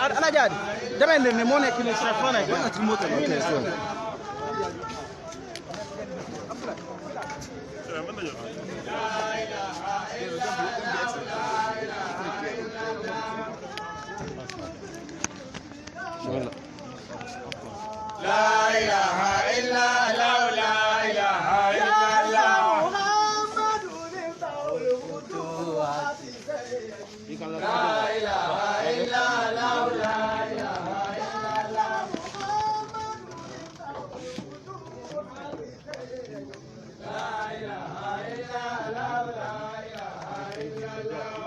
ana jadi demel ne mo nekk ni sa fa nekk ci moto لا إله إلا الله لا إله إلا الله محمد لا إله إلا الله لا إله إلا الله لا إله إلا الله لا إله إلا الله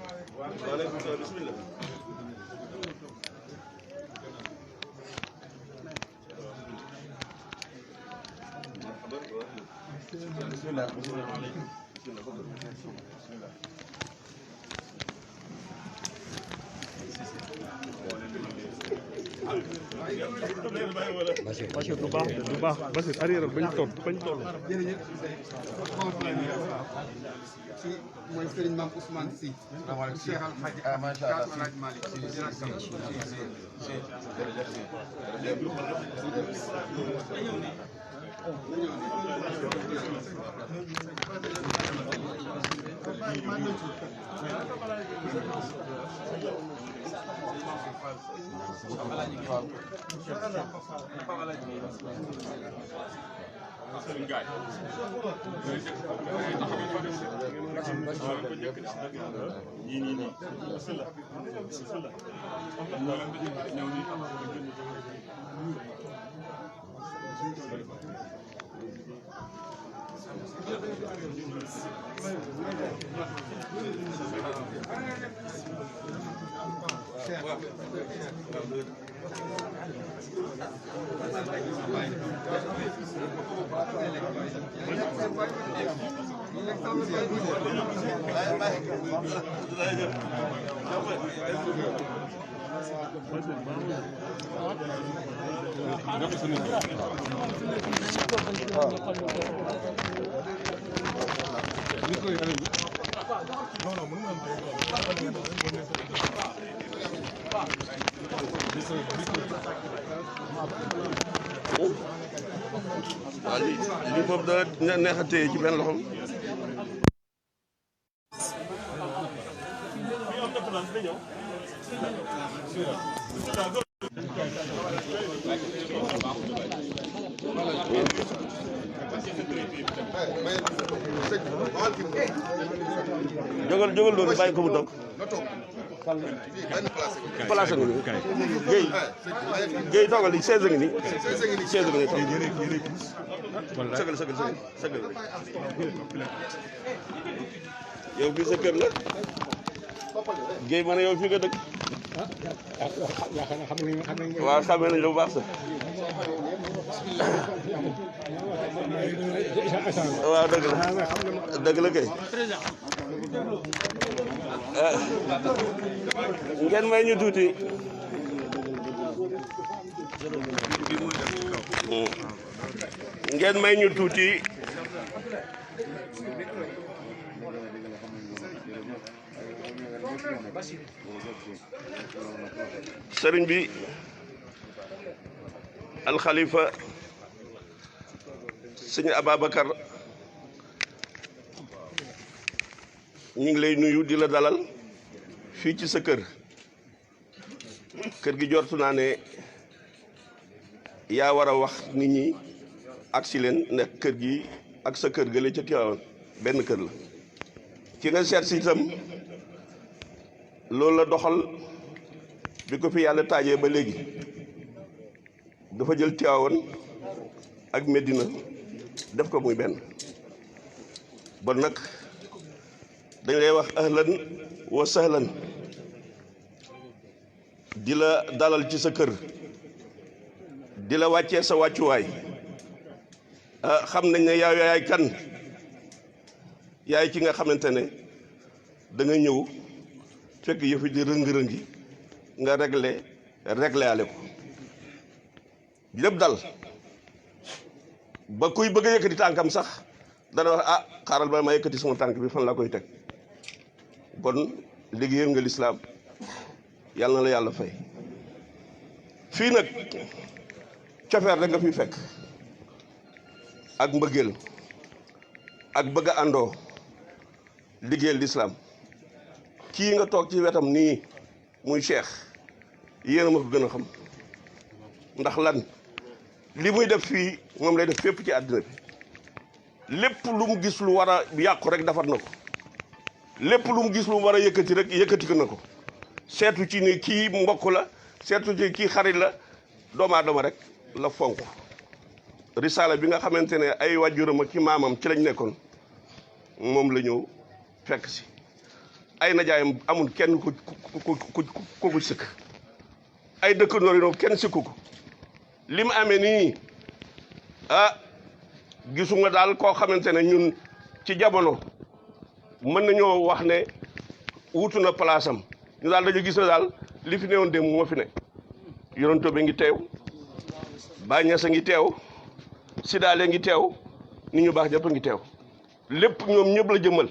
بسم الله بسم الله بسم الله عليكم بسم الله تفضل بسم الله Bachir du baax Bachir arrière bañ toll ci mooy Serigne Mame Ousmane Sy Cheikh Al Hadji macha Allah El Hadji Malick li moom da neex a téye ci benn loxo jógal loolu bàyyi ko mu toog place ngi nii Guèye toogal li 16 ngi nii 16 ngi nii toog sëgal yow fii sa kër la Guèye ma ne yow fii nga dëkk waaw xamee nañ la bu baax sax waaw dëgg la kay ngeen may ñu tuuti ngeen may ñu tuuti sëriñ bi alxalifa sëñ Ababacar ñu ngi lay nuyu di la dalal fii ci sa kër gi jortu naa ne yaa war a wax nit ñi ak si leen nekk kër gi ak sa kër gële ca Tiwaawan benn kër la ki nga seet si itam loolu la doxal bi ko fi yàlla taajee ba léegi dafa jël Tiwaawan ak Medina def ko muy benn bon nag dañ lay wax ahlan wa sahlan di la dalal ci sa kër di la wàccee sa wàccuwaay xam nañ ne yow yaay kan yaay ki nga xamante ne da nga ñëw fekk yëfi di rëng-rëngi nga réglé ale ko lépp dal ba kuy bëgg a yëkkati tànkam sax dana wax ah xaaral ba ma yëkkati sama tànk bi fan laa koy teg bon liggéeyal nga lislaam yàlla na la yàlla fay fii nag cofeer rek nga fi fekk ak mbëggeel ak bëgg a àndoo liggéeyal lislaam kii nga toog ci wetam nii muy Cheikh yéen a ma ko gën a xam ndax lan li muy def fii moom lay def fépp ci àddina bi lépp lu mu gis lu war a yàqu rek defar na ko lépp lu mu gis lu mu war a yëkkati rek yëkkati ko na ko seetu ci ni kii mbokk la seetu ci kii xarit la doomu aadama rek la fonk risaala bi nga xamante ne ay wàjjuram ak ki maamam ci lañ nekkoon moom la ñëw fekk si ay najaayam amul kenn ku sëkk ay dëkkandoor yi noonu kenn sëkku ko li mu amee nii gisu nga daal koo xamante ne ñun ci jamono mën nañoo wax ne wutu na place am ñu daal dañu gis ne daal li fi newoon démb moo fi ne yonent bi ngi teew Baay Ñas a ngi teew Sidaale ngi teew nit ñu baax ñëpp a ngi teew lépp ñoom ñëpp la jëmmal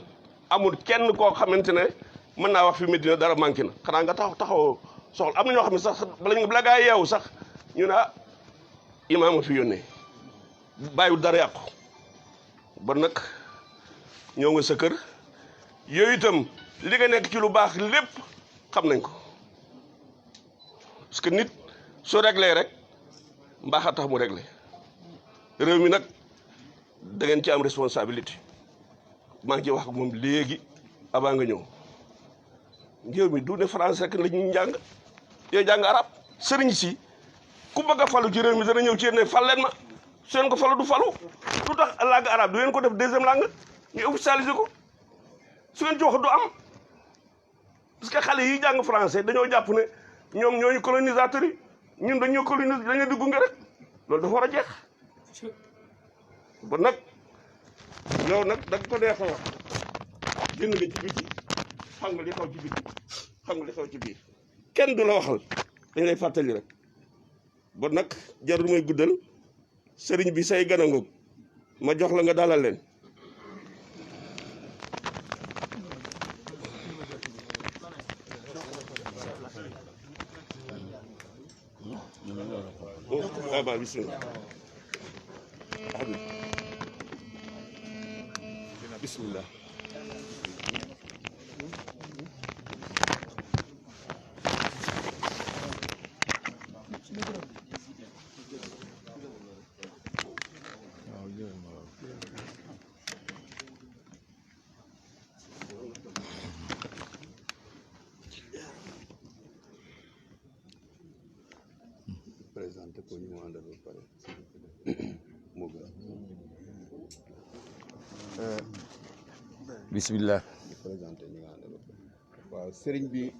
amul kenn koo xamante ne mën naa wax fi Medina dara manqué na xanaa nga taxaw soxla am na ñoo xam ne sax bala gaa yeewu sax ñu ne imaam a fi yónnee bàyyiwul dara yàqu ba nag ñëw nga sa kër yooyu itam li nga nekk ci lu baax lépp xam nañ ko parce que nit soo réglé rek mbaax a tax mu réglé réew mi nag da ngeen ci am responsabilité maa ngi ci wax ak moom léegi avant nga ñëw réew mi du ne français rek la ñuy jàng yooyu jàng arab sëriñ si ku bëgg a falu ci réew mi dana ñëw ci yéen ne fal leen ma su leen ko falu du falu lu tax langue arabe du ngeen ko def deuxième langue ñu officialisé ko su ngeen ci wax du am parce que xale yi jàng français dañoo jàpp ne ñoom ñooy colonisateur yi ñun dañoo coloniser dañoo di gunge rek loolu dafa war a jeex ba nag yow nag da nga ko neex a wax génn nga ci biti xam nga li xew ci biti xam nga li xew ci biir kenn du la waxal dañ lay fàttali rek ba nag jarul may guddal sëriñ bi say gana ngoog ma jox la nga dalal leen ba bismillah bismillah présenté ko ñu àndal ba pare moo gën bismillah présenté ñu nga àndal ba pare waaw sëriñ bi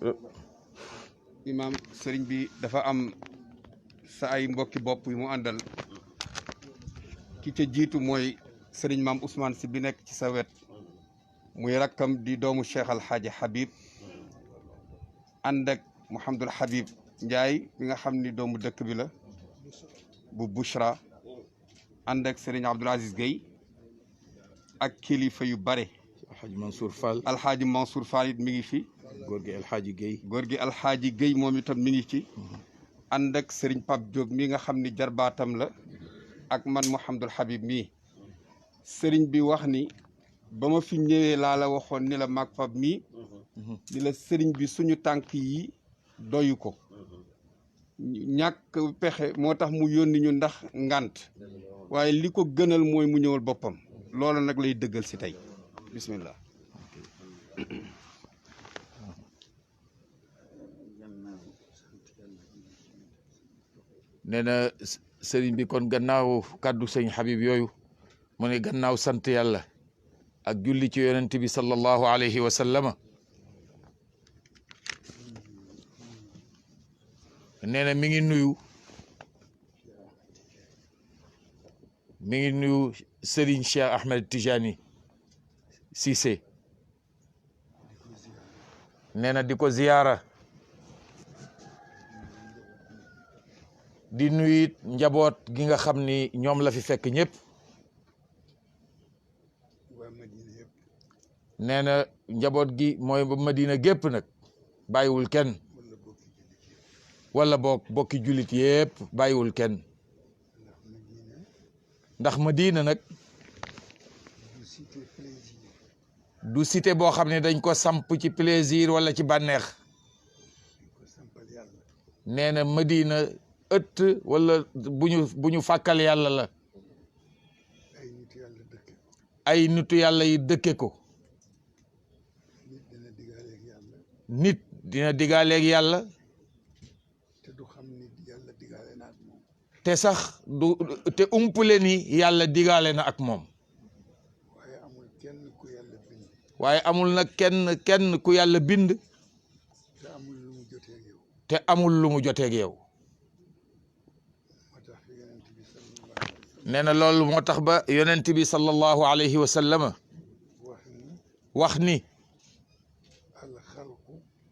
imam sëriñ bi dafa am sa ay mbokki bopp yu mu àndal ki ca jiitu mooy sëriñ maam Ousmane si bi nekk ci sa wet muy rakkam di doomu Cheikh Alxaaji Habib ànd ak Mouhamadul Habib Ndiaye bi nga xam ni doomu dëkk bi la bu Bouchra ànd ak Serigne Abdoul Aziz Gueye ak kilifa yu bare. Alxaaji Mansour Fall. Alxaaji Mansour Fall it mi ngi fi. góor gi Alxaaji Gueye. góor gi Alxaaji Gueye moom itam mi ngi ci. ànd ak Serigne Pape Diop mi nga xam ni jarbaatam la ak man Mouhamadul Habib mii Serigne bi wax ni ba ma fi ñëwee laa la waxoon ni la maag Pape mii ni la Serigne bi suñu tànk yi doyu ko ñàkk pexe moo tax mu yónni ñu ndax ngant waaye li ko gënal mooy mu ñëwal boppam loolu nag lay dëggal si tey bismillah. nee na sëriñ bi kon gannaaw kàddu sëñ Habib yooyu mu ne gannaaw sant yàlla ak julli ci yonent bi sallallahu alayhi wa sallama nee na mi ngi nuyu Serigne Cheikh Ahmed Tijani Cissé nee na di ko ziyaara di nuyu it njaboot gi nga xam ni ñoom la fi fekk ñëpp nee na njaboot gi mooy ba Madina gépp nag bàyyiwul kenn wala bokki jullit yëpp bàyyiwul kenn ndax Madina nag du cité boo xam ne dañ ko samp ci plaisir wala ci bànneex nee na Madina ëtt wala bu ñu fàkkal yàlla la ay nitu yàlla yi dëkke ko nit dina digaaleeg yàlla te sax te umpule ni yàlla digaale na ak moom waaye amul nag kenn ku yàlla bind te amul lu mu joteeg yow nee na loolu moo tax ba yonent bi sallallahu alayhi wa sallama wax ni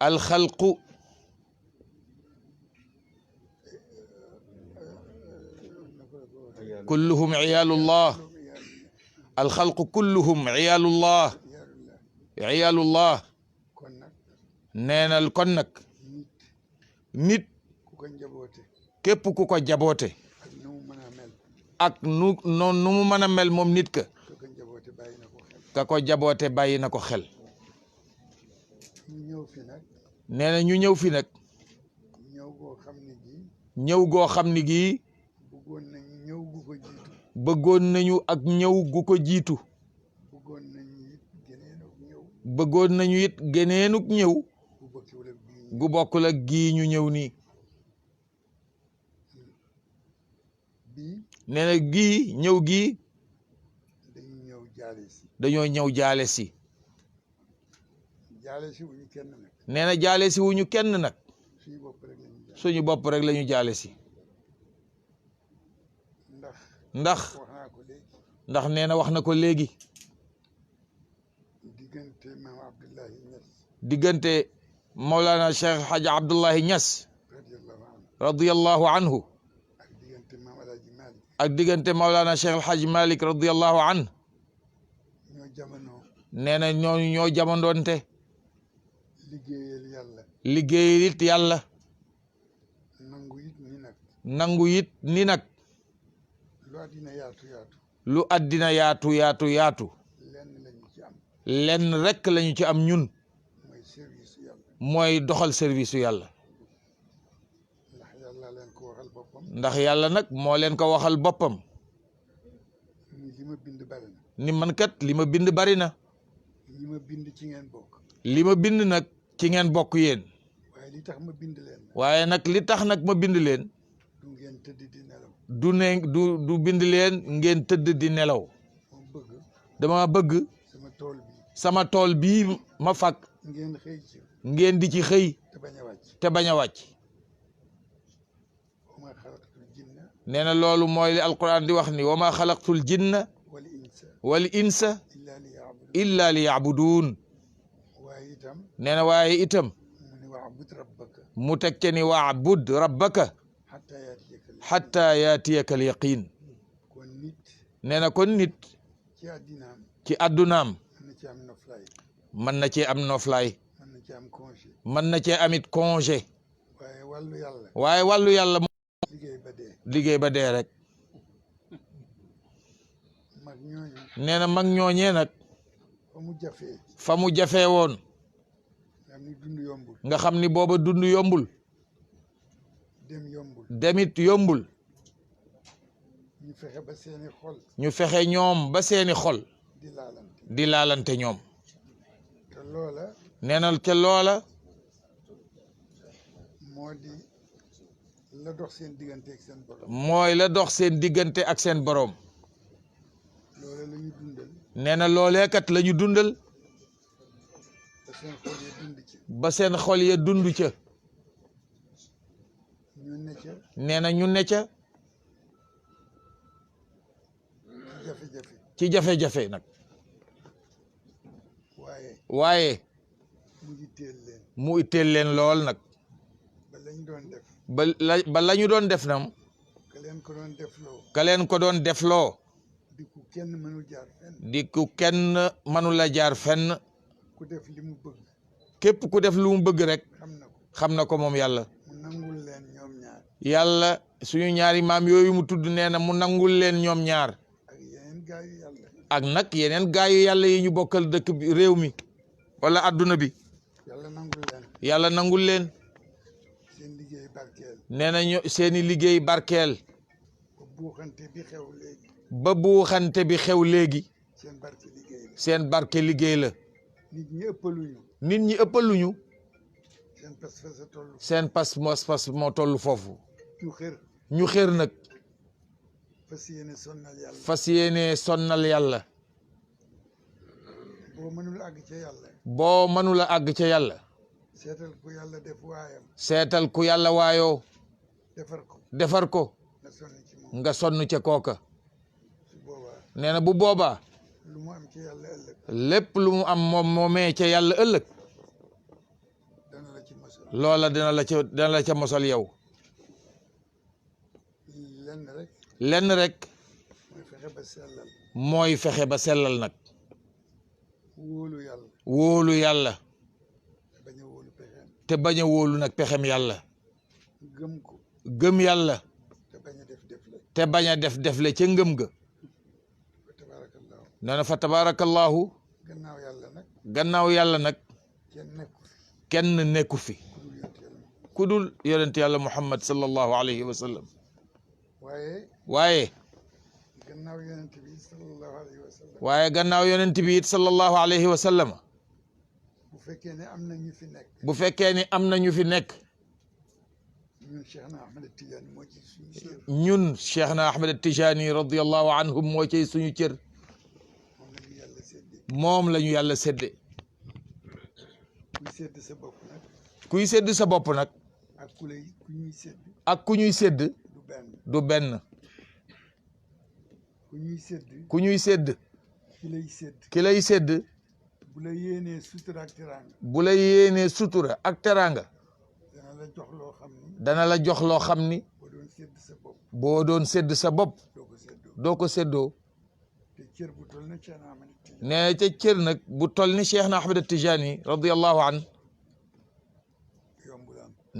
alxalqu kulluhum iyaalullah alxalqu kulluhum iyaalullah nee na kon nag nit képp ku ko jaboote ak nu mu mën a mel moom nit ka ko jaboote bàyyi na ko xel nee na ñu ñëw fi nag ñëw goo xam ni gii bëggoon nañu ak ñëw gu ko jiitu bëggoon nañu it geneenuk ñëw gu bokkul ak gii ñu ñëw nii nee na gii ñëw gii dañoo ñëw jaale si nee na jaale si wuñu kenn nag suñu bopp rek lañu jaale si ndax nee na wax na ko léegi diggante Mawlana Cheikh Hadj Abdullahi Niass radiyallahu anhu ak diggante Mawlana Cheikh Hadj Malick radiyallahu anhu nee na ñoo jamondoonte liggéeyal it yàlla nangu it ni nag lu àddina yaatu lenn rekk lañu ci am ñun mooy doxal service yàlla ndax yàlla nag moo leen ko waxal boppam ni man kat li ma bind bari na li ma bind nag ci ngeen bokk yéen waaye nag li tax nag ma bind leen du bind leen ngeen tëdd di nelaw dama bëgg sama tool bii ma fàkk ngeen di ci xëy te bañ a wàcc nee na loolu mooy li alquran di wax ni wa ma xalaqtul jinna wal insa illa li yaabuduun nee na waaye itam mu teg ca ni waabud rabbaka xatta yaatiyaka al yaqin nee na kon nit ci àddunaam mën na cee am noflaay mën na cee amit congé waaye wàllu yàlla liggéey ba dee rek nee na mag ñooñee nag fa mu jafee woon nga xam ni booba dund yombul demit yombul ñu fexe ñoom ba seeni xol di laalante ñoom nee na ca loola mooy la dox seen diggante ak seen boroom nee na loolee kat la ñu dundal ba seen xol ya dund ca nee na ñu ne ca ci jafe-jafe nag waaye mu itteel leen lool nag ba la ñu doon def nam ka leen ko doon defloo di ku kenn mënula jaar fenn képp ku def lu mu bëgg rek xam na ko moom yàlla yàlla suñu ñaari maam yooyu mu tudd nee na mu nangul leen ñoom ñaar ak nag yeneen gaayu yàlla yi ñu bokkal dëkk bi réew mi wala adduna bi yàlla nangul leen nee na ñu seeni liggéey barkeel ba buuxante bi xew léegi seen barke liggéey la nit ñi ëppaluñu seen pas moo toll foofu ñu xër nag fas yéene sonnal yàlla boo mënula àgg ca yàlla seetal ku yàlla waayoo defar ko nga sonn ca kooka nee na bu boobaa lépp lu mu am moom moomee ca yàlla ëllëg loola dina la ca mosal yow lenn rek mooy fexe ba sellal nag wóolu yàlla te bañ a wóolu nag pexem yàlla gëm yàlla te bañ a def defle ca ngëm ga nee na fa tabarakallahu gannaaw yàlla nag kenn nekku fi ku dul yonent yàlla muhammad sallallahu alayhi wa sallam waaye gannaaw yonent bi it sallallahu alayhi wa sallam bu fekkee ne am na ñu fi nekk ñun Cheikhna Ahmed Tijani radiyallahu anhum moo ciy suñu cër moom la ñu yàlla sédde kuy sédd sa bopp nag ak ku ñuy sédd du benn ku ñuy sédd ki lay sédd bu la yéenee sutura ak teraanga dana la jox loo xam ni boo doon sédd sa bopp doo ko séddoo nee na ca cër nag bu toll ni Cheikhna Ahmed Tijani radiyallahu an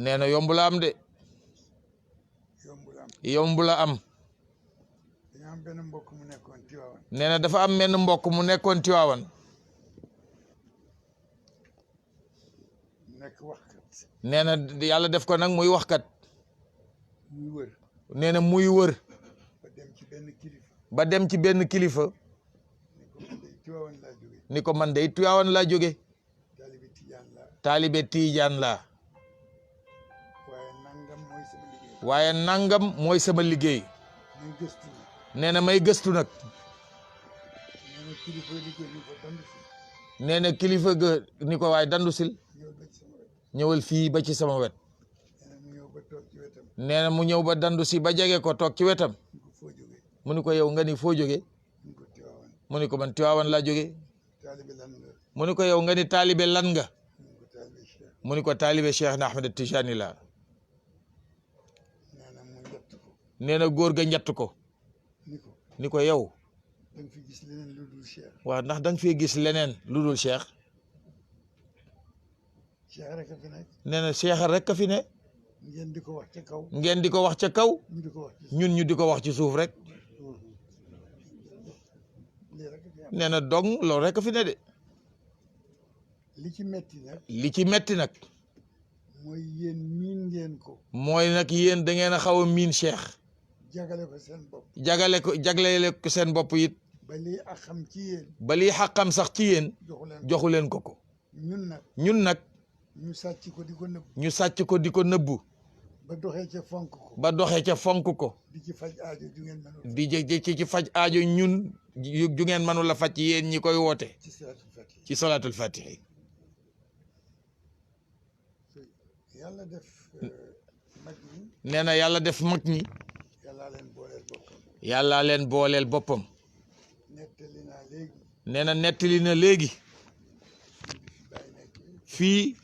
nee na yomb la am de yomb la am nee na dafa am menn mbokk mu nekkoon Tiwaawan nee na yàlla def ko nag muy waxkat nee na muy wër ba dem ci benn kilifa ni ko man day Tiwaawan laa jóge taalibe Tiijaan laa waaye nangam mooy sama liggéey nee na may gëstu nag nee na kilifa ga ni ko waaye dandu sil ñëwal fii ba ci sama wet nee na mu ñëw ba dandu si ba jege ko toog ci wetam mu ni ko yow nga ni foo jóge mu ni ko man Tiwaawan laa jóge mu ni ko yow nga ni taalibe lan nga mu ni ko taalibe Cheikh na Ahmed Tijani la nee na góor ga njatt ko ni ko yow waaw ndax da nga fi gis leneen lu dul Cheikh nee na Cheikh rek a fi ne ngeen di ko wax ca kaw ñun ñu di ko wax ci suuf rek nee na dong loolu rek a fi ne de li ci metti nag mooy yéen miin ngeen ko mooy nag yéen da ngeen a xaw a miin cheikh jagale ko seen bopp jaglele ko seen bopp it ba lii ak xam ci yéen ba lii xaqam sax ci yéen joxu leen ko ñun nag ñu sàcc ko di ko nëbb ñu sàcc ko di ko nëbbu ba doxee ca fonk ko ba doxee ca fonk ko di ci faj aajo ju ngeen mënul di ci faj aajo ñun ju ngeen mënul a faj yéen ñi koy woote ci salaatul fatihi yàlla def mag ñi nee na yàlla def mag ñi yàllaa leen booleel boppam nettali naa léegi nee na nettali na léegi fii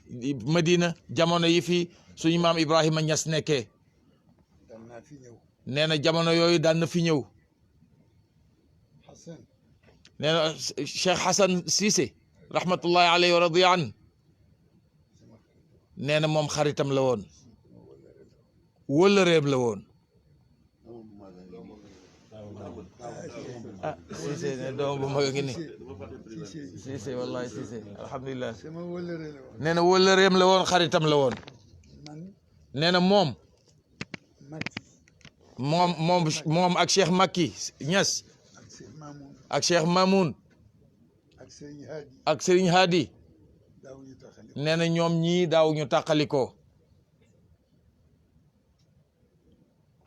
Madina jamono yi fii suñu maam Ibrahima Niass nekkee daan naa fi ñëw nee na jamono yooyu daan na fi ñëw Hassan nee na Cheikh Hassan Cissé rahmatullahi alayhi wa radiya an nee na moom xaritam la woon wëllëreem la woon ah Cissé ne doom bu mag ngi ni Cissé wallahi Cissé alhamdulilah sama wëllëre la woon nee na wëllëreem la woon xaritam la woon man nee na moom Makki moom ak Cheikh Makki Niass ak Cheikh Mamoun ak Cheikh Mamoun ak Serigne Hadi ak Serigne Hadi daaw ñu taxali nee na ñoom ñii daaw ñu tàqalikoo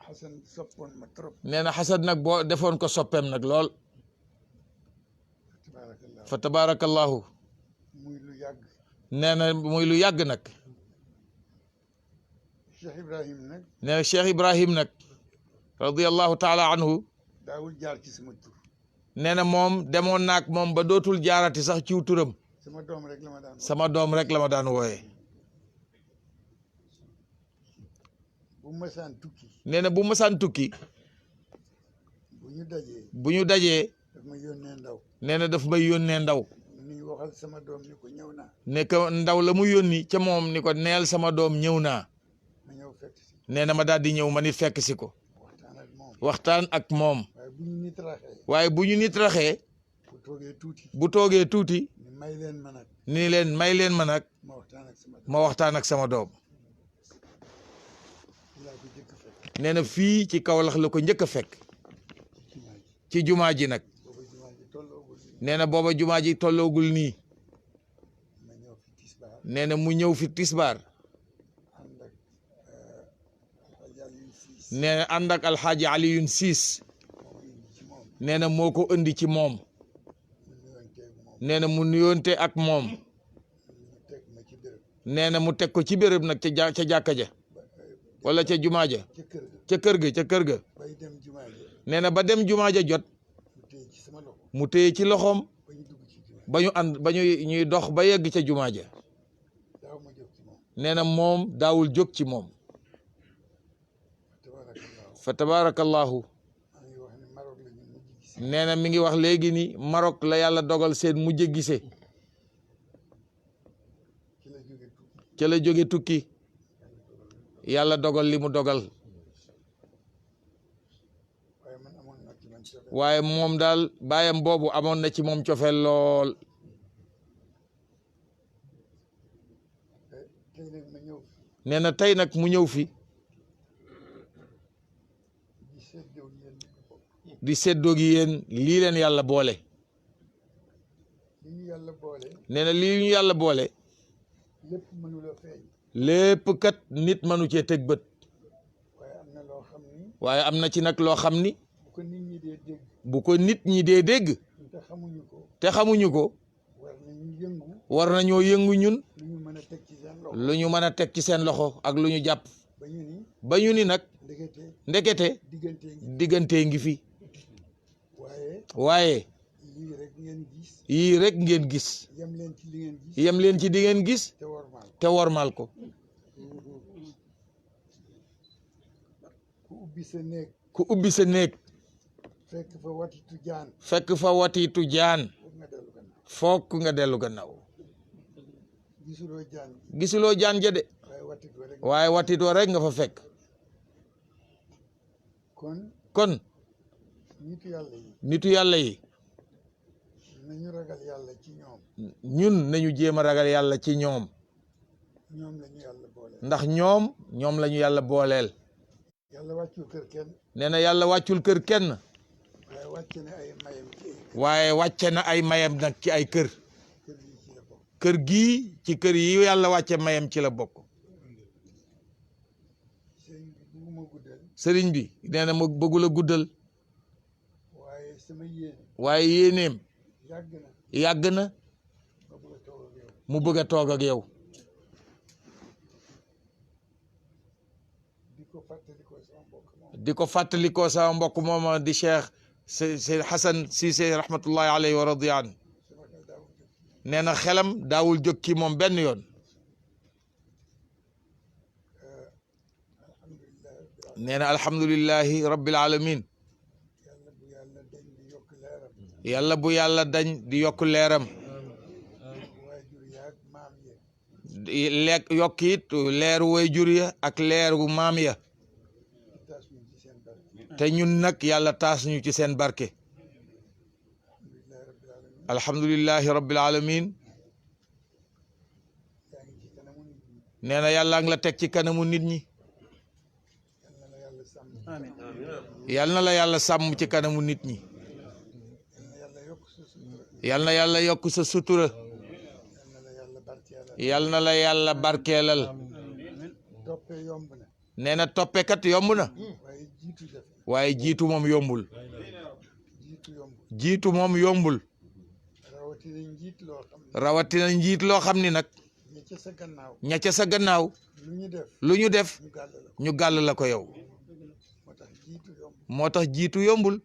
Hassan soppoon ma trop nee na Xasan nag boo defoon ko soppeem nag lool tabarakallah fa tabarakallahu muy lu yàgg nee na muy lu yàgg nag Cheikh Ibrahim nag nee na Cheikh Ibrahim nag radiyallahu taala anhu daawul jaar ci sama tur nee na moom demoon naag moom ba dootul jaarati sax ciw turam sama doom rek la ma daan sama doom rek la ma daan wooye bu masaan tukki nee na bu masaan tukki bu ñu dajee daf ma yónnee ndaw nee na daf may yónnee ndaw ni waxal sama doom ni ko ñëw naa ne ko ndaw la mu yónni ca moom ni ko neel sama doom ñëw naa ma ñëw fekk si nee na ma daal di ñëw ma nit fekk si ko waxtaan ak moom waaye bu ñu nit raxee bu toogee tuuti ni may leen ma nag ni leen may leen ma nag ma waxtaan ak sama doom nee na fii ci Kaolack la ko njëkk a fekk ci jumaa ji nag nee na booba jumaa ji tolloogul nii nee na mu ñëw fi tisbaar nee na ànd ak alxaaji Aliyun Siis nee na moo ko indi ci moom nee na mu nuyoonte ak moom nee na mu teg ko ci béréb nag ca jàkka ja wala ca jumaa ja ca kër ga nee na ba dem jumaa ja jot mu téye ci loxoom ba ñu ànd ba ñuy dox ba yegg ca jumaa ja nee na moom daawul jóg ci moom fa tabarakallahu nee na mi ngi wax léegi ni Maroc la yàlla dogal seen mujj gise ca la jóge tukki yàlla dogal li mu dogal waaye moom daal baayam boobu amoon na ci moom cofeel lool nee na tey nag mu ñëw fi di séddoo gi yéen lii leen yàlla boole nee na lii ñu yàlla boole lépp kat nit mënu cee teg bët waaye am na ci nag loo xam ni bu ko nit ñi dee dégg te xamuñu ko war nañoo yëngu ñun lu ñu mën a teg ci seen loxo ak lu ñu jàpp ba ñu ni nag ndekete diggante ngi fi waaye yii rek ngeen gis yem leen ci di ngeen gis te wormaal ko ku ubbi sa néeg fekk fa watiitu jaan fokk nga dellu gannaaw gisuloo jaan ja de waaye watiitoo rek nga fa fekk kon nitu yàlla yi ñun nañu jéem a ragal yàlla ci ñoom ñoom la ñu yàlla boole. ndax ñoom la ñu yàlla booleel. yàlla wàccul kër kenn. nee na yàlla wàccul kër kenn. waaye wàcce na ay mayam ci ay kër. waaye wàcce na ay mayam nag ci ay kër. kër yi ci la bokk. kër gii ci kër yi yàlla wàcce mayam ci la bokk. sëriñ bi bugguma guddal. sëriñ bi nee na mu bëggul a guddal. waaye sama yéene. waaye yéeneem yàgg na. yàgg na ma bëgg a toog ak yow. mu bëgg a toog ak yow. di ko fàttalikoo sama mbokk moom. di ko fàttalikoo sama mbokk mooma di Cheikh Seyd Hassan Cissé rahmatullahi alayhi wa radiya an sama xel daawul jóg. nee na xelam daawul jóg ci moom benn yoon. alhamdulilah. nee na alhamdulillahi rabbil alamin yàlla bu yàlla dañ di yokk leeram. yàlla bu yàlla dañ di yokk leeram. waajur yaag maam ya. lekk yokk it leeru waajur ya ak leeru maam ya. taas ñu ci seen barke. te ñun nag yàlla taas ñu ci seen barke. alhamdulilah rabbil alamin. alhamdulillahi rabbil alamin yaa ngi ci kanamu nit ñi. nee na yàlla ngi la teg ci kanamu nit ñi. yal na la yàlla sàmm. yal na la yàlla sàmm ci kanamu nit ñi. yal na yàlla yokk sa sutura. yal na yàlla yokk sa sutura. yal na la yàlla barkeelal. yal na la yàlla barkeelal. toppe yomb na. nee na toppekat yomb na. waaye jiitu jafe. waaye jiitu moom yombul. jiitu yomb. jiitu moom yombul. rawatina njiit loo xam ne. rawatina njiit loo xam ni nag ña ca sa gannaaw. ña ca sa gannaaw lu ñu def. lu ñu def ñu gàll la ko. ñu gàll la ko yow. moo tax jiitu yomb. moo tax jiitu yombul.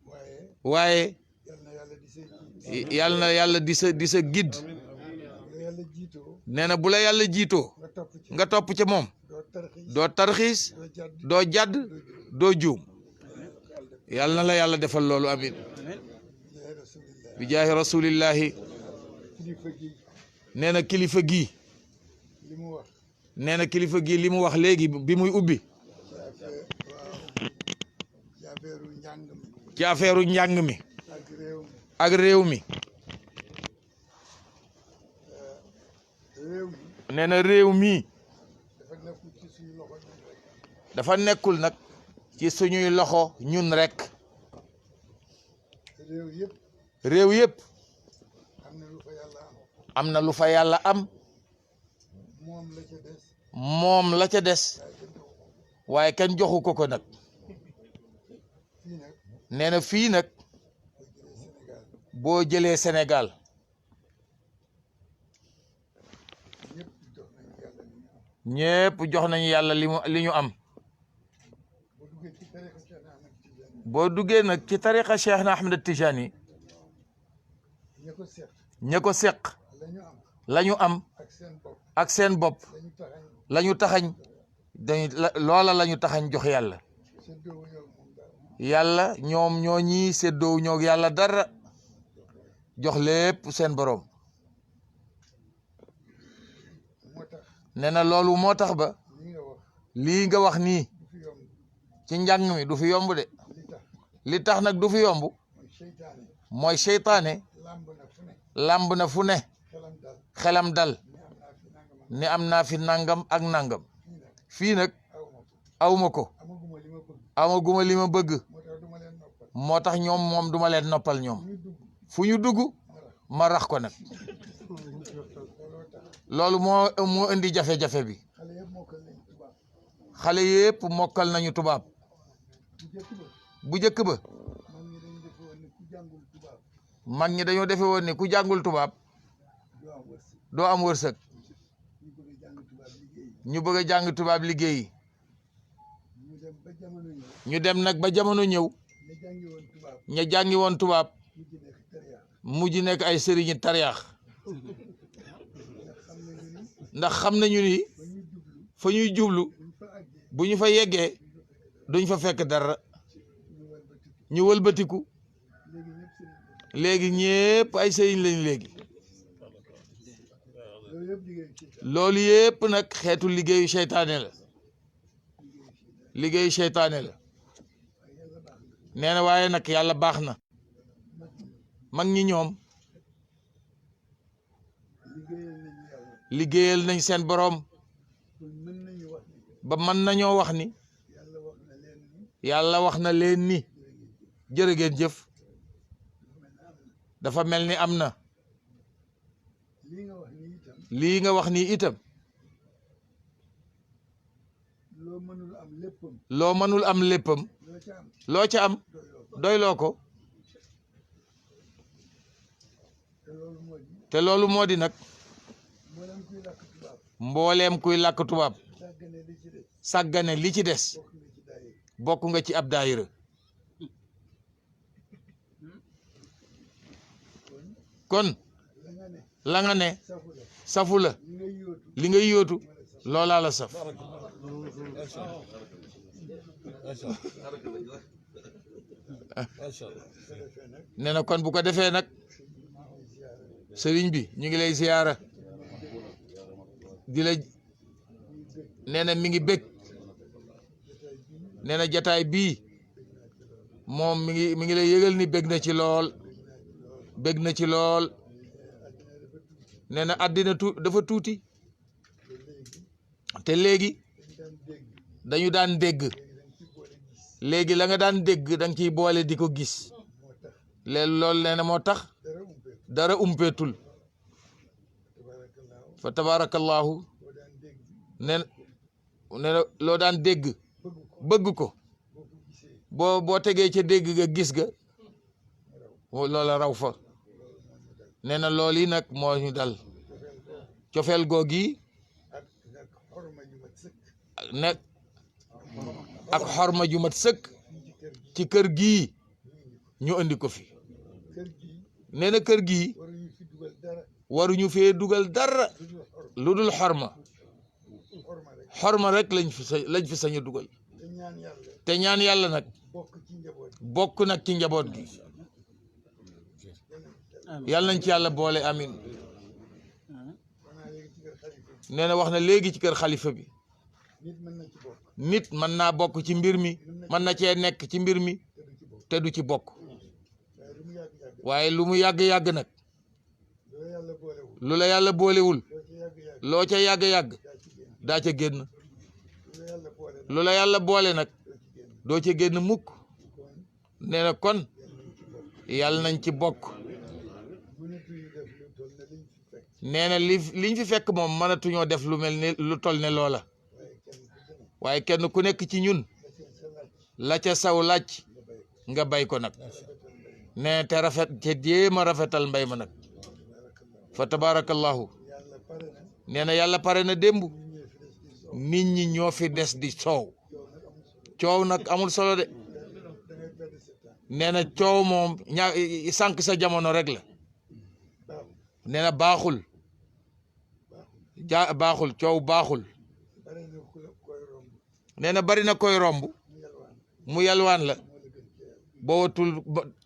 waaye waaye yal na yàlla di sa jiit. yal na yàlla di sa guide. la yàlla jiitoo. nee na bu la yàlla jiitoo nga topp ci. nga topp ca moom doo tarxiis. doo tarxiis doo jàdd. doo jàdd doo juum. yal na la yàlla defal loolu amin yaa rasulillah. bi jaahi rasulillahi. kilifa gi nee na kilifa gii li mu wax. nee na kilifa gii li mu wax léegi bi muy ubbi ci affaire njàng mi. ci affaire njàng mi ak réew mi. ak réew mi. réew mi nee na réew mii dafa nekkul ci suñu loxo ñun rek. dafa nekkul nag ci suñuy loxo ñun rek. réew yëpp réew yëpp am na lu fa yàlla am. am na lu fa yàlla am. moom la ca des. moom la ca des waaye kenn joxu ko. waaye kenn joxu ko ko nag. fii nag nee na fii nag boo jëlee Sénégal boo jëlee Sénégal ñëpp jox nañu yàlla li ñu am. ñépp jox nañu yàlla li ñu am. boo duggee ci tarixa Cheikh Ahmed Tidiane boo duggee nag ci tariqa Cheikh na Ahmed Tijani ña ko seq ña ko seq la ñu am la ñu am ak seen bopp ak seen bopp la ñu taxañ la ñu taxañ loola la ñu taxañ jox yàlla. seddoo yow moom dara. yàlla ñoom ñoo ñii séddoo ñoo yàlla dara jox lépp seen borom. moo tax nee na loolu moo tax ba li nga wax lii nga wax nii du fi yomb. ci njàng mi du fi yomb de. li tax li tax nag du fi yomb mooy seytaane mooy seytaane làmb na fu ne. làmb na fu ne xelam dal. xelam dal ni am naa fi nangam ak ni am naa fi nangam ak nangam. fii nag fii nag awma ko. awma ko amaguma li ma bëgg. amaguma li ma bëgg moo tax du ma leen noppal. moo tax ñoom moom duma leen noppal ñoom ñu dugg fu ñu dugg ma rax ko nag. looloo tax loolu moo indi jafe-jafe bi. xale yëpp mokkal nañ tubaab. xale yépp mokkal nañu tubaab. bu njëkk ba bu njëkk ba man ñi dañ defe woon ne ku jàngul tubaab mag ñi dañoo defe woon ni ku jàngul tubaab doo am wërsëg. doo am wërsëg. ñu bëgg a jàng tubaab liggéey. ñu bëgg a jàng tubaab liggéeyi. ñu dem ba jamono ñëw. ñu dem nag ba jamono ñëw ña jàngi woon tubaab. ña jàngi woon tubaab mujj nekk tariya. mujj nekk ay sëriñi tariyaax. ndax xam nañu ni ndax xam nañu ni ba ñuy jublu fa ñuy jublu buñ fa àggee bu ñu fa yeggee duñ fa fekk dara ñu wëlbatiku. ñu wëlbatiku léegi ñëpp seen léegi ñépp ay sëriñ lañ léegi. loolu yëpp liggéey ci loolu yépp nag xeetu liggéeyu seytaane la liggéeyu seytaane la. nee na waaye nag yàlla baax na mag ñi ñoom liggéeyal nañu yàlla. liggéeyal nañ seen boroom ba mën nañoo wax ni yàlla wax na leen ni jërë ngeen jëf dafa mel ni am na lii nga wax ni itam loo mënul am léppam loo ca am doyloo ko te loolu moo di nag mbooleem kuy làkk tubaab sàggane li ci des bokk nga ci ab daayira kon la nga ne safu la li ngay yóotu loolaa la saf nee na kon bu ko defee nag sëriñ bi ñu ngi lay ziyaara di la nee na mi ngi bég nee na jataay bii moom mi ngi lay yëgal ni bég na ci lool bég na ci lool nee na àddina dafa tuuti te léegi dañu daan dégg léegi la nga daan dégg da nga ciy boole di ko gis léegi loolu nee na moo tax dara umpeetul fa tabarakallahu nee na loo daan dégg bëgg ko boo tegee ca dégg ga gis ga loola raw fa nee na loolu yi nag moo ñu dal cofeel googi nekk ak xorma ju mat sëkk ci kër gii ñu andi ko fi nee na kër gii waruñu fee dugal dara lu dul xorma rek lañ fi sañ a dugal te ñaan yàlla nag bokk nag ci njaboot gi yàlla nañ ci yàlla boole amin nee na wax na léegi ci kër xalifa bi nit mën naa bokk ci mbir mi mën na cee nekk ci mbir mi te du ci bokk waaye lu mu yàgg-yàgg nag lu la yàlla boolewul loo ca yàgg-yàgg daa ca génn lu la yàlla boole nag doo ca génn mukk nee na kon yàlla nañ ci bokk nee na liñ fi fekk moom mënatuñoo def lu mel ni lu tol ne loola waaye kenn ku nekk ci ñun la ca saw laaj nga bay ko nag nee te rafet te jéem a rafetal mbay ma nag fa tabarakallahu nee na yàlla pare na démb nit ñi ñoo fi des di coow nag amul solo de nee na coow moom sànq sa jamono rek la nee na baaxul baaxul coow baaxul nee na bari na koy romb mu yalwaan la boo watul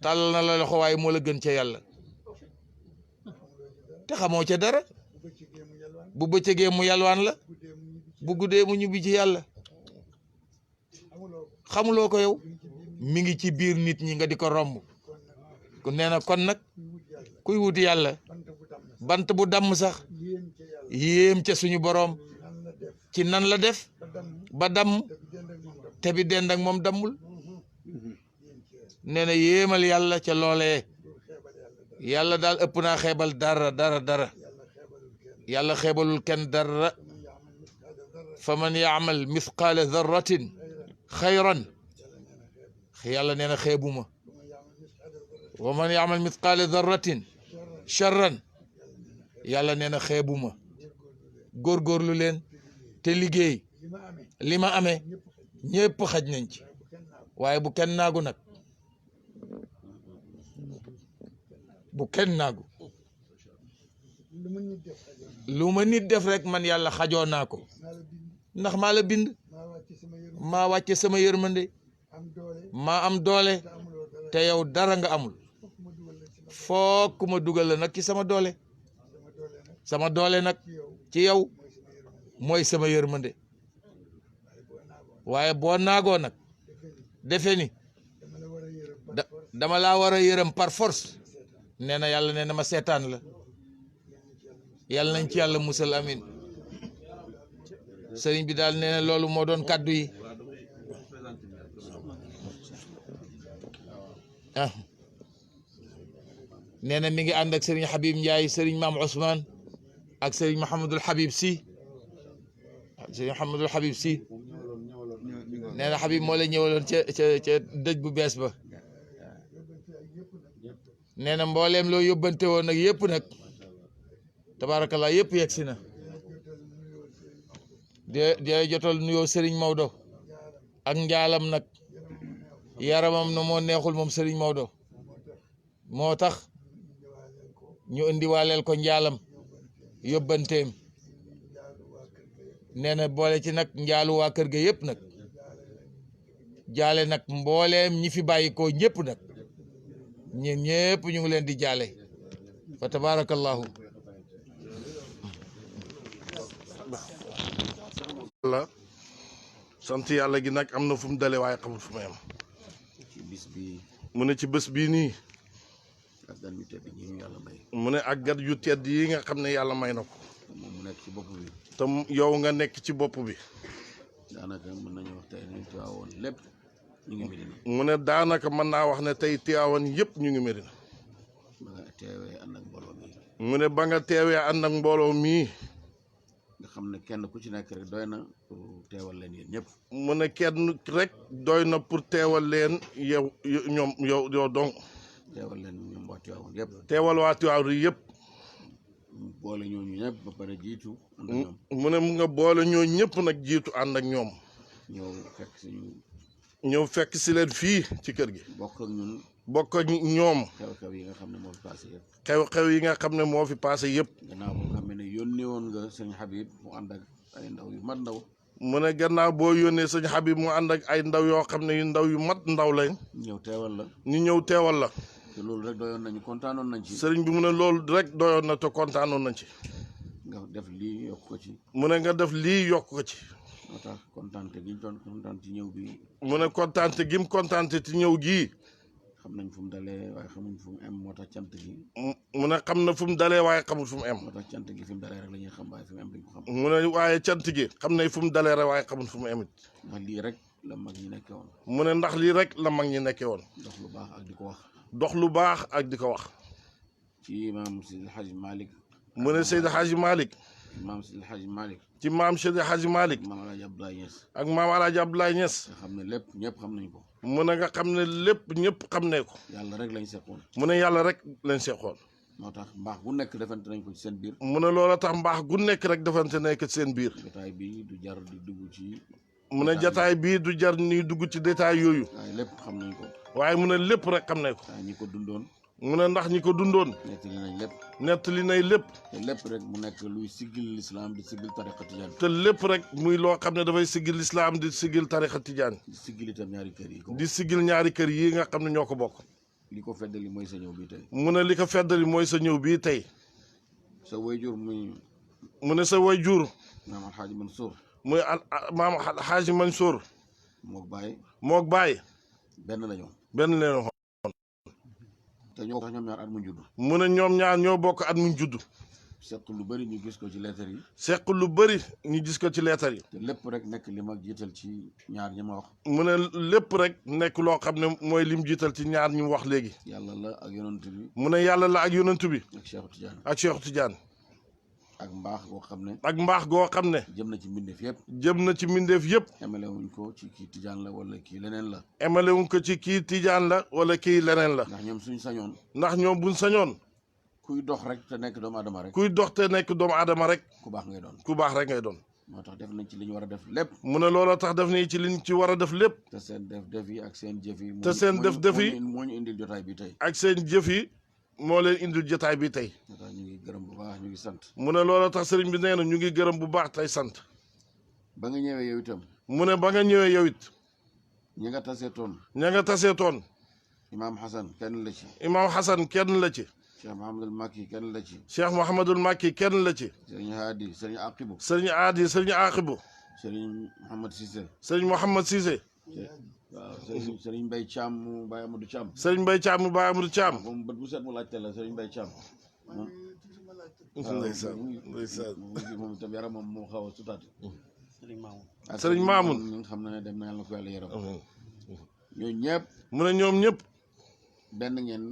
tàllal na la loxo waaye moo la gën ca yàlla te xamoo ca dara bu bëccëgee mu yalwaan la bu guddee mu ñubbi ci yàlla xamuloo ko yow mi ngi ci biir nit ñi nga di ko romb nee na kon nag kuy wuti yàlla bant bu damm sax yéem ca suñu boroom ci nan la def ba damm te bi dend ak moom dammul nee na yéemal yàlla ca loolee yàlla daal ëpp naa xeebal dara yàlla xeebalul kenn dara fa man yaamal mithqaala darratin xayran yàlla nee na xeebuma wa man yaamal mithqaala darratin charran yàlla nee na xeebuma góorgóorlu leen te liggéey li ma amee ñëpp xaj nañ ci waaye bu kenn naagu nag bu kenn naagu lu ma nit def rek man yàlla xajoo naa ko ndax maa la bind maa wàcce sama yërmande maa am doole te yow dara nga amul fook ma dugal la nag ci sama doole nag ci yow mooy sama yërmande waaye boo naagoo nag defe ni dama laa war a yërëm par force nee na yàlla nee na ma seetaan la yàlla nañ ci yàlla musal amin sëriñ bi daal nee na loolu moo doon kàddu yi nee na mi ngi ànd ak sëriñ Habib Ndiaye sëriñ Maam Ousmane ak sëriñ Mouhamadul Habib Sy sëriñ Mouhamadul Habib Sy nee na Habib moo la ñëwaloon ca dëj bu bees ba nee na mbooleem loo yóbbante woon nag yëpp nag tabaarakallah yëpp yegg si na de jotal nuyoo sëriñ Maodo ak njaalam nag yaramam na moo neexul moom sëriñ Maodo moo tax ñu indiwaaleel ko njaalam yóbbanteem nee na boole ci nag njaalu waa kër ga yëpp nag jaale nag mbooleem ñi fi bàyyi ko ñëpp nag ñeen ñëpp ñu ngi leen di jaale fa tabarakallahu la sant yàlla gi nag am na fu mu dale waaye xamul fu mu yem ci bis bi mu ne ci bés bii nii ak gan yu tedd yi ñu yàlla may mu ne ak gat yu tedd yi nga xam ne yàlla may na ko moom mu nekk ci bopp bi te yow nga nekk ci bopp bi daanaka mën nañu wax tey ñu Tiwaawoon lépp ñu ngi Medina mu ne daanaka mën naa wax ne tey Tiwaawan yëpp ñu ngi Medina ba nga teewee ànd ak mbooloo mi mu ne ba nga teewee ànd ak mbooloo mii nga xam ne kenn ku ci nekk rek doy na pour teewal leen yéen ñëpp mu ne kenn rek doy na pour teewal leen yow donc teewal leen ñoom waa Tiwaawoon yëpp teewal waa Tiwaawan yëpp boole ñooñu ñëpp ba pare jiitu ànd ak ñoom mu ne mu nga boole ñoo ñëpp nag jiitu ànd ak ñoom ñëw fekk si leen fii ci kër gi bokk ak ñoom xew-xew yi nga xam ne moo fi passé yëpp xew-xew yi nga xam ne moo fi passé yëpp gannaaw boo xam ne yónnee woon nga sëñ Habib mu ànd ak ay ndaw yu mat ndaw mu ne gannaaw boo yónnee sëñ Habib mu ànd ak ay ndaw yoo xam ne yu ndaw yu mat ndaw lañ ñëw teewal la ñu ñëw teewal la te loolu rek doyoon nañu kontaanoon nañ ci sëriñ bi mu ne loolu rek doyoon na te kontaanoon nañ ci nga def lii yokk ko ci mu ne nga def lii yokk ko ci moo tax kontaante gi ñu doon kontaan ci ñëw bi mu ne kontaante gi mu kontaante ci ñëw gii xam nañ fu mu dalee waaye xamuñ fu mu em moo tax cant gi mu ne xam na fu mu dalee waaye xamul fu mu em moo tax cant gi fi mu dalee rek la ñuy xam waaye fi mu em duñ ko xam mu ne waaye cant gi xam nañ fu mu dalee rek waaye xamul fu mu em it ndax lii rek la mag ñi nekkee woon mu ne ndax lii rek la mag ñi nekkee woon dox lu baax ak di ko wax dox lu baax ak di ko wax ci maam Seydi Hadji Malick mu ne Seydi Hadji Malick maam Seydi Hadji Malick ci maam Seydi Hadji Malick maam Alaaji Abdoulaye Niass ak maam Alaaji Abdoulaye Niass nga xam ne lépp ñëpp xam nañ ko mu ne nga xam ne lépp ñëpp xam ne ko yàlla rek lañ seqoon mu ne yàlla rek lañ seqoon moo tax mbaax gu nekk defante nañ ko ci seen biir mu ne loola tax mbaax gu nekk rek defante nekk ci seen biir jotaay bi du jar di dugg ci mu ne jataay bii du jar ni dugg ci détail yooyu waaye lépp xam nañ ko waaye mu ne lépp rek xam ne ko waaye ñi ko dundoon mu ne ndax ñi ko dundoon nettali nañ lépp nettali nay lépp te lépp rek mu nekk luy siggil lislaam di siggil tariqa tijaan te lépp rek muy loo xam ne dafay siggil lislaam di siggil tariqa tijaan di siggil itam ñaari kër yi ko di siggil ñaari kër yi nga xam ne ñoo ko bokk li ko feddali mooy sa ñëw bi tey mu ne li ko feddali mooy sa ñëw bii tey sa wayjur muy mu ne sa wayjur maam Alxaaji Mansour muy maam Alxaaji Mansour mook baay benn la ñoom benn leen te ñoo tax ñoom ñaar at mu judd mu ne ñoom ñaar ñoo bokk at mu judd seq lu bëri ñu gis ko ci leetar yi seq lu bëri ñu gis ko ci leetar yi te lépp rek nekk li ma jiital ci ñaar ñi ma wax mu ne lépp rek nekk loo xam ne mooy lim jiital ci ñaar ñi mu wax léegi yàlla la ak yonent bi mu ne yàlla la ak yonent bi ak Cheikh Tidiane ak Cheikh Tidiane ak mbaax goo xam ne ak mbaax goo xam ne jëm na ci mbindeef yëpp jëm na ci mbindeef yëpp emalewuñ ko ci kii Tidiane la wala kii leneen la emalewuñ ko ci kii Tidiane la wala kii leneen la ndax ñoom suñ sañoon ndax ñoom buñ sañoon kuy dox rek te nekk doomu adama rek kuy dox te nekk doomu adama rek ku baax ngay doon ku baax rek ngay doon moo tax def nañ ci li ñu war a def lépp mu ne looloo tax def nañ ci liñ ci war a def lépp te seen def yi ak seen jëf yi te seen def yi moo ñu indil jotaay bi tey ak seen jëf yi moo leen indil jotaay bi tey moo tax ñu ngi gërëm bu baax ñu ngi sant mu ne looloo tax sëriñ bi nee na ñu ngi gërëm bu baax tey sant ba nga ñëwee yow itam mu ne ba nga ñëwee yow it ña nga taseetoon imaam Hassan kenn la ci imaam Hassan kenn la ci Cheikh Mouhamadul Makki kenn la ci Cheikh Mouhamadul Makki kenn la ci sëriñ Haadi sëriñ Aqibu sëriñ Aqibu sëriñ Mouhamad Cissé sëriñ Mouhamad Cissé waaw sëriñ Mbaye Thiam mu Baye Amadou Thiam sëriñ Mbaye Thiam mu Baye Amadou Thiam moom bët bu set mu laajte la sëriñ Mbaye Thiam moom ndeysaan ndeysaan moom itam yaramam moo xaw a sutaat sëriñ Maamun ñi nga xam ne dem na yàlla na ko yàlla yaram ñooñu ñëpp mu ne ñoom ñëpp benn ngeen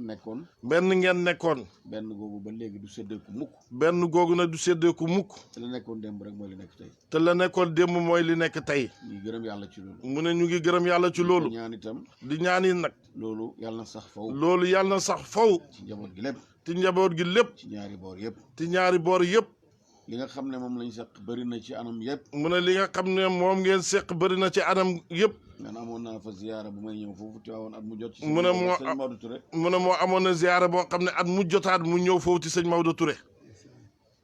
nekkoon benn googu ba léegi du séddeeku mukk benn googu nag du séddeeku mukk te la nekkoon démb rek mooy li nekk tey te la nekkoon démb mooy li nekk tey ñu gërëm yàlla ci loolu mu ne ñu ngi gërëm yàlla ci loolu ñaan itam di ñaani nag loolu yàlla na sax faw loolu yàlla na sax faw ci njaboot gi lépp ci njaboot gi lépp ci ñaari boor yëpp ci ñaari boor yëpp li nga xam ne moom lañ seq bëri na ci anam yëpp mu ne li nga xam ne moom ngeen seq bëri na ci anam yëpp man amoon naa fa ziyaara bu may ñëw foofu Tiwaawoon at mu jot ci mu ne sëñ Maodo Touré mu ne moo amoon na ziyaara boo xam ne at mu jotaat mu ñëw foofu ci sëñ Maodo Touré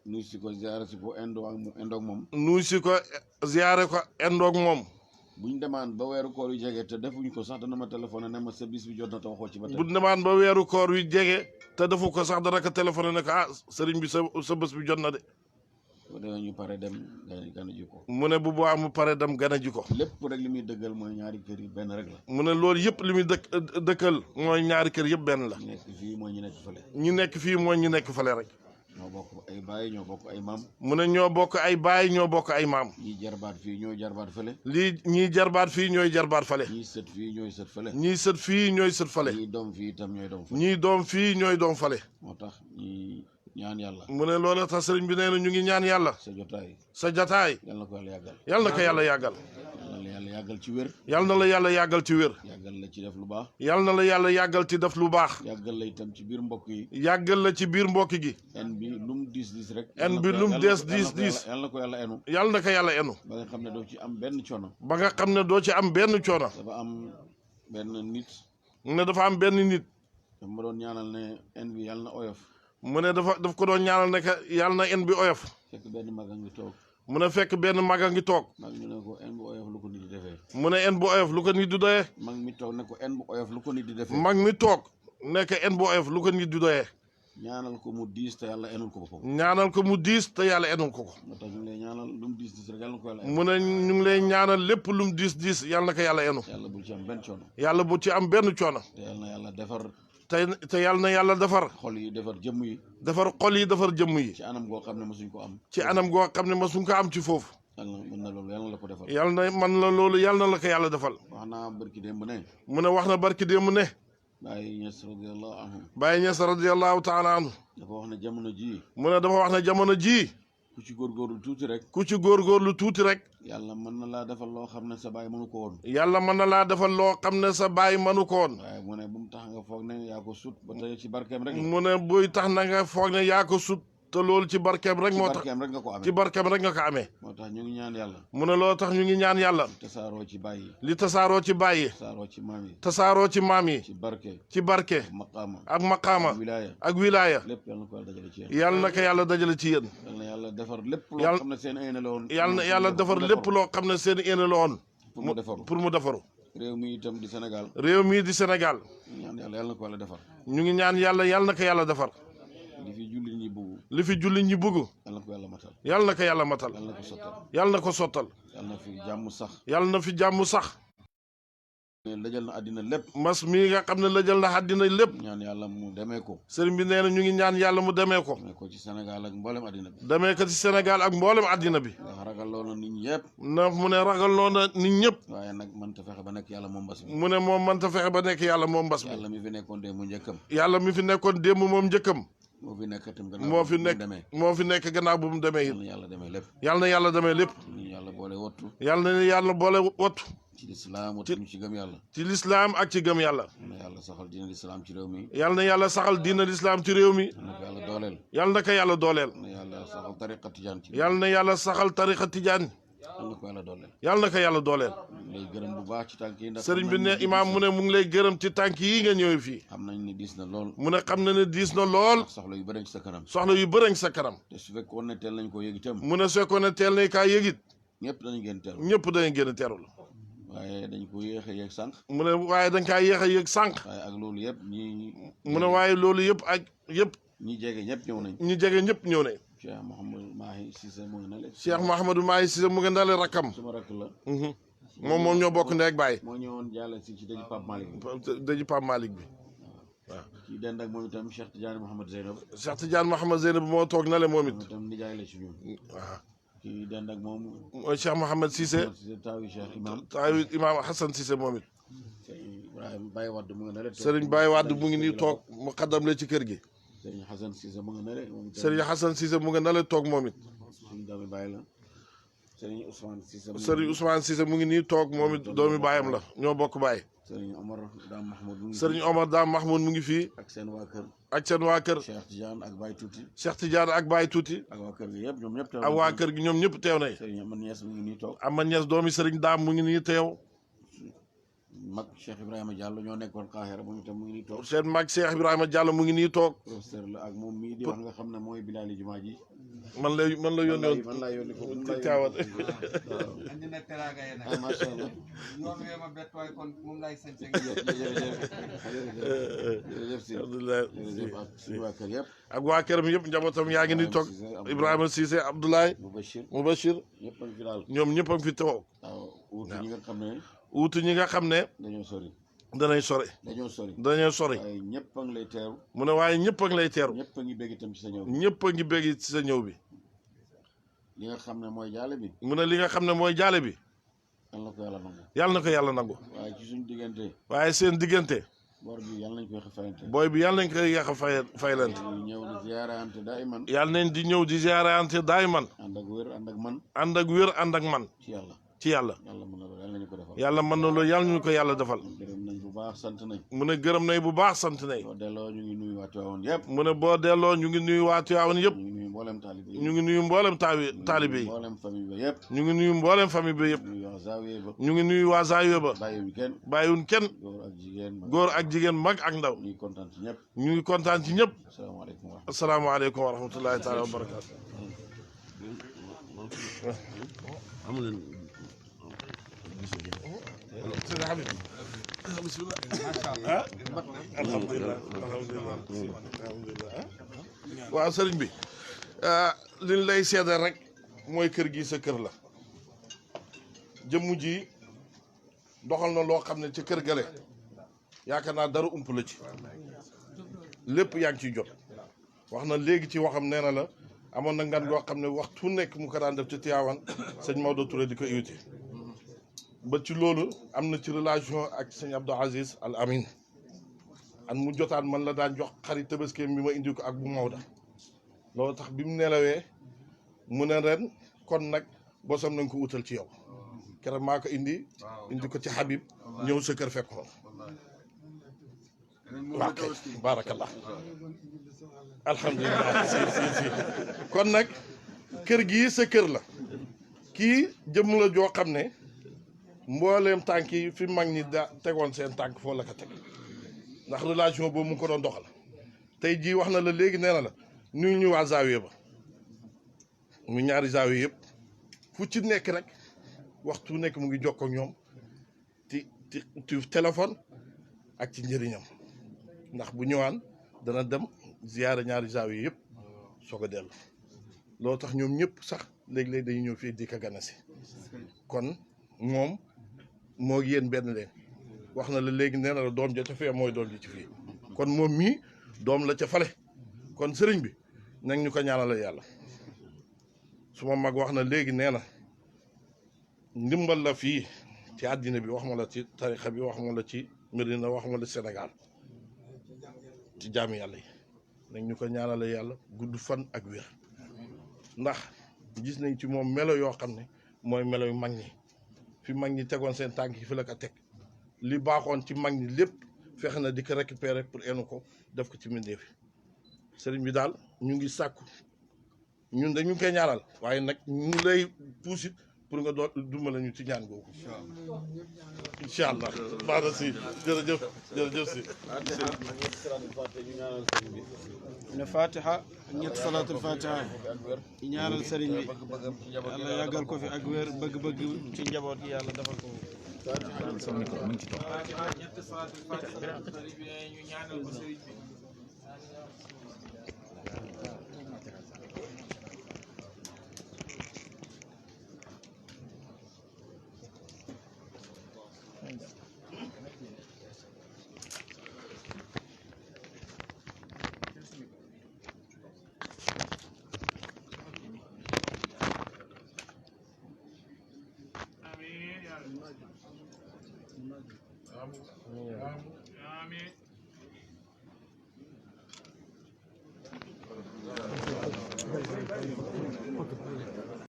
nuy si ko ziyaara si ko indoog moom nuy si ko ziyaare ko indoog moom buñ demaan ba weeru koor yu jege te defuñ ko sax dana ma téléphoné ne ma sa bis bi jot na te waxoo ci ba tey bu demaan ba weeru koor wi jege te defu ko sax dana ko téléphoné ne ko ah sëriñ bi sa bés bi jot na de bu demee ñu pare dem gana ji ko mu ne bu boobaa mu pare dem gana ji ko lépp rek li muy dëggal mooy ñaari kër yi benn rek la mu ne loolu yëpp li muy dëkkal mooy ñaari kër yëpp benn la ñu nekk fii mooy ñu nekk fële ñu nekk fii mooy ñu nekk fële rek ñoo bokk ay baay ñoo bokk ay maam mu ne ñoo bokk ay baay ñoo bokk ay maam ñii jarbaat fii ñooy jarbaat fële ñii jarbaat fii ñooy jarbaat fële ñii sët fii ñooy sët fële ñii sët fii ñooy sët fële ñii doom fii itam ñooy doom fële ñii doom fii ñooy doom fële moo tax ñi ñaan yàlla mu ne loola tax sëriñ bi nee na ñu ngi ñaan yàlla sa jotaay yal na ko yàlla yàggal yal na ko yàlla yàggal yal na yàlla yàggal ci wér yal na la yàlla yàggal ci wér yàggal la ci def lu baax yal na la yàlla yàggal ci def lu baax yàggal la itam ci biir mbokk yi yàggal la ci biir mbokk gi en bi lu mu diis rek en bi lu mu diis yal na ko yàlla enu yal na ko yàlla enu ba nga xam ne doo ci am benn coono ba nga xam ne doo ci am benn coono dafa am benn nit ne dafa am benn nit dafa ma doon ñaanal ne en bi yàlla na oyof mu ne daf ko doon ñaanal ne yàlla na en bi oyof fekk benn mag a ngi toog mu ne fekk benn mag a ngi toog mag ñu ne ko en bu oyof lu ko nit di defee mu ne en bu oyof lu ko nit di doyee mag mi toog ne ko en bu oyof lu ko nit di defee mag mi toog nekk en bu oyof lu ko nit di doyee ñaanal ko mu diis te yàlla enul ko boppam ñaanal ko mu diis te yàlla enul ko moo tax ñu ngi lay ñaanal lu mu diis rek yàlla na ko yàlla mu ne ñu ngi lay ñaanal lépp lu mu diis yàlla na ko yàlla enu yàlla bu ci am benn coono yàlla bu ci am benn coono te yàlla na yàlla defar te yàlla na yàlla defar xol yi defar jëmm yi defar xol yi defar jëmm yi ci anam goo xam ne masuñ ko am ci anam goo xam ne masuñ ko am ci foofu yàlla mën na loolu yàlla la ko defal yàlla na man la loolu yàlla na la ko yàlla defal wax naa barki démb ne mu ne wax na barki démb ne Baye Niass radiyallahu anhu Baye Niass radiyallahu taala anhu dafa wax ne jamono jii mu ne dafa wax ne jamono jii ku ci góorgóorlu tuuti rek ku ci góorgóorlu tuuti rek yàlla mën na laa defal loo xam ne sa baay mënu ko woon yàlla mën na laa defal loo xam ne sa baay mënu ko woon waaye mu ne bu mu tax nga foog ne yaa ko sut ba tey ci barkeem rek mu ne buy tax na nga foog ne yaa ko sut te loolu ci barkeem rek moo tax rek nga ko amee ci barkeem rek nga ko amee moo tax ñu ngi ñaan yàlla mu ne loolu tax ñu ngi ñaan yàlla tasaaroo ci baay yi li tasaaroo ci baay yi tasaaroo ci maam yi tasaaroo ci maam yi ci barke maqaama ak maqaama ak wilaaya lépp yàlla na ko yàlla dajale ci yéen yàlla na ko yàlla dajale ci yéen yàlla na yàlla defar lépp loo xam ne seen yéene la woon yàlla na yàlla defar lépp loo xam ne seen yéene la woon pour mu defaru réew mi itam di Sénégal réew mii di Sénégal ñaan yàlla yàlla na ko yàlla defar ñu ngi ñaan yàlla yàlla na ko yàlla defar li fi jullit ñi bugg li fi jullit ñi bugg yàlla na ko yàlla matal yàlla na ko yàlla matal yàlla na ko sottal yàlla na ko sottal yàlla na fi jàmm sax yàlla na fi jàmm sax lëjal na àddina lépp mas mii nga xam ne lëjal na àddina lépp ñaan yàlla mu demee ko sëriñ bi nee na ñu ngi ñaan yàlla mu demee ko ci Sénégal ak mboolem àddina bi demee ko ci Sénégal ak mboolem àddina bi ndax ragaloo na nit ñi yëpp na mu ne ragaloo na nit ñëpp waaye nag mënta fexe ba nekk yàlla moom mbas mi mu ne moom mënta fexe ba nekk yàlla moom mbas mi yàlla mi fi nekkoon démb njëkkam yàlla mi fi nekkoon démb moom njëkkam moo fi nekk itam moo fi nekk gannaaw bu mu demee it yàlla demee lépp yàlla na yàlla demee lépp yàlla boole wattu yàlla na yàlla boole wattu ci lislaam wattu ci gëm yàlla ci lislaam ak ci gëm yàlla na yàlla saxal diina lislaam ci réew mi yàlla na yàlla saxal diina lislaam ci réew mi na ko yàlla dooleel yàlla na ko yàlla dooleel na yàlla saxal tariqa tijaan ci yàlla na yàlla saxal tariqa tijaan yàlla na ko yàlla dooleel yàlla na ko yàlla dooleel lay gërëm bu baax ci tànk yi ndax sëriñ bi ne imaam mu ne mu ngi lay gërëm ci tànk yi nga ñëwee fii xam nañ ne diis na lool mu ne xam na ne diis na lool soxla yu bëri ci sa kanam soxla yu bëri sa kanam te su fekkoon ne teel nañ ko yëg itam mu ne su fekkoon ne teel nañ kaa yëgit ñëpp dañu gën teeru ñëpp dañu gën a teerul waaye dañ ko yéex a yëg sànq mu ne waaye dañ kaa yéex a yëg sànq waaye ak loolu yëpp mu ne waaye loolu yëpp ak yëpp ñi jege ñëpp ñëw nañ ñi jege ñëpp ñëw nañ Cheikh Mouhamadou Mahi Cissé mu ngi nale Cheikh Mouhamadou Mahi Cissé mu ngi ndale rakkam suma rakk la moom ñoo bokk ndey ak baay moo ñëwoon jàll si ci dëju Pape Malick dëju Pape Malick bi waaw kii dend ak moom itam Cheikh Tidiane Mouhamed Zeynab. Cheikh Tidiane Mouhamed Zeynab moo toog na le moom it. moom itam nijaay la ci ñun. waaw kii dend ak moom. mooy Cheikh Mouhamed Cissé. taawi Cheikh Imam. taawi Imam Hassan Cissé moom it. Ibrahima Baye Wade mu ngi ne la. Serigne Baye Wade mu ngi nii toog mu xaddam la ci kër gi. Serigne Hassan Cissé mu ngi ne la. Serigne Hassan Cissé mu ngi na le toog moom it. suñu doomi baay la. Serigne Ousmane Cissé. Serigne Ousmane Cissé mu ngi nii toog moom it doomi baayam la ñoo bokk baay. Serigne Omar Dame Mahmoud mu ngi. Serigne Omar Dame Mahmoud mu ngi fii. ak seen waa kër. ak seen waa kër. Cheikh Tidiane ak Baye Tuuti. Cheikh Tidiane ak Baye Tuuti. ak waa kër gi yëpp ñoom ñëpp teew ak waa kër gi ñoom ñëpp teew nañ. Serigne Amane Niass mu ngi nii toog. Amane Niass doomi Serigne Dame mu ngi nii teew. mag Cheikh Ibrahima Diallo ñoo nekkoon Qahira moom itam mu ngi nii toog. seen mag Cheikh Ibrahima Diallo mu ngi nii toog. professeur la ak moom mii di wax nga xam ne mooy bilaali jumaa ji. man la yónni woon man laa yónni ko ci Tiwaawan. andi na teraanga yi nag. ah macha allah. yoon wee ma bett waaye kon moom laay sañ sañ. jërëjëf si alhamdulilah jërëjëf ak suñu waa kër yëpp. ak waa këram yëpp njabootam yaa ngi nii toog. Ibrahima Cissé Abdoulaye. Mubachir ñëpp a ngi fi daal. ñoom ñëpp a ngi fi toog. waaw wuutu ñi nga xam ne. wuutu ñi nga xam ne. dañoo sori. danañ sori. dañoo sori. waaye ñëpp a ngi lay teeru. mu ne waaye ñëpp a ngi lay teeru. ñëpp a ngi bégg itam ci sa ñëw bi. ñëpp a ngi bégg ci sa ñëw bi. li nga xam ne mooy jaale bi. mu ne li nga xam ne mooy jaale bi. yàlla na ko yàlla nangu. yàlla na ko yàlla nangu. waaye ci suñu diggante. waaye seen diggante. bor bi yàlla nañ ko yéex a fayante. booy bi yàlla nañ ko yéex a faylante. ñëw di ziyaarante daay man. yàlla nañ di ñëw di ziyaarante daay man. ànd ak wér ànd ak man. ànd ak wér ànd ak man. ci yàlla. ci yàlla. yàlla mën na loolu yàlla nañu ko defal. yàlla mën na loolu yàlla ñu ko yàlla defal. gërëm nañ bu baax sant nañ. mu ne gërëm nañ bu baax sant nañ. boo delloo ñu ngi nuyu waa Tiwaawan yëpp. mu ne boo delloo ñu ngi nuyu waa Tiwaawan yëpp. ñu ngi nuyu mboolem taalibe yi. ñu ngi nuyu mboolem taalibe yi. mboolem famille ba yëpp. ñu ngi nuyu mboolem famille ba yëpp. ñu ngi waa Zaawiya ba. ñu ngi nuyu waa Zaawiya ba. bàyyiwuñ kenn. bàyyiwuñ kenn. góor ak jigéen. góor ak jigéen mag ak ndaw. ñu ngi kontaan ci ñëpp. ñu ngi kontaan ci ñëpp. asalaamaaleykum wa rahmatulah. asalaamaaleykum wa rahmatullahi taala wa barakaatu. alhamdulilah waaw sëriñ bi liñ lay seedal rek mooy kër gi sa kër la jëmm ji doxal na loo xam ne ci kër gale yaakaar naa dara ump la ci lépp yaa ngi ciy jot wax na léegi ci waxam nee na la amoon na ngan goo xam ne waxtu nekk mu ko daan def ci Tiwaawan sëñ Maodo Touré di ko invité ba ci loolu am na ci relation ak sëñ Abdou Aziz Al Amin an mu jotaan man la daan jox xarit tëbaskeem bi ma indi ko ak bu Maodo loolu tax bi mu nelawee mu ne ren kon nag bosam nañ ko utal ci yow keroog maa ko indi ko ci Habib ñëw sa kër fekk ko waaw kay baarakallah alhamdulilah si kon nag kër gii sa kër la kii jëmm la joo xam ne mbooleem tànk yi fi mag ñi da tegoon seen tànk foo la ko teg ndax relation boobu mu ko doon doxal tey jii wax na la léegi nee na la nuyu ñu waa Zaawiya ba mu ñaari Zaawiya yëpp fu ci nekk rek waxtu nekk mu ngi jokkoo ak ñoom ci téléphone ak ci njëriñam ndax bu ñëwaan dana dem ziyaara ñaari Zaawiya yëpp soo ko dellu loolu tax ñoom ñëpp sax léegi-léegi dañuy ñëw fii di ko ganasi kon moom moo yéen benn leen wax na la léegi nee na la doom ja ca fee mooy doom ji ci fii kon moom mii doom la ca fale kon sëriñ bi nag ñu ko ñaanal yàlla suma mag wax na léegi nee na ndimbal la fii ci àddina bi wax ma la ci tarixa bi wax ma la ci Medina wax ma la Sénégal ci jaami yàlla yi nag ñu ko ñaanal yàlla gudd fan ak wér ndax gis nañ ci moom melo yoo xam ne mooy melo yu mag ñi fi mag ñi tegoon seen tànk yi fi la ko teg li baaxoon ci mag ñi lépp fexe na di ko récupérer pour enu ko def ko ci mbindeef fi sëriñ bi daal ñu ngi sàkku ñun dañu koy ñaanal waaye nag ñu lay puusit pour nga doon dumbale ñu ci ñaan googu incha allah baax na si jërëjëf si ne fatiha ñett salaatul fatiha yi ñaanal sëriñ bi yàlla yàggal ko fi ak wér bëgg-bëgg ci njaboot gi yàlla defal ko fatiha ñett salaatul fatiha sëriñ bi ñu ñaanal ko sëriñ bi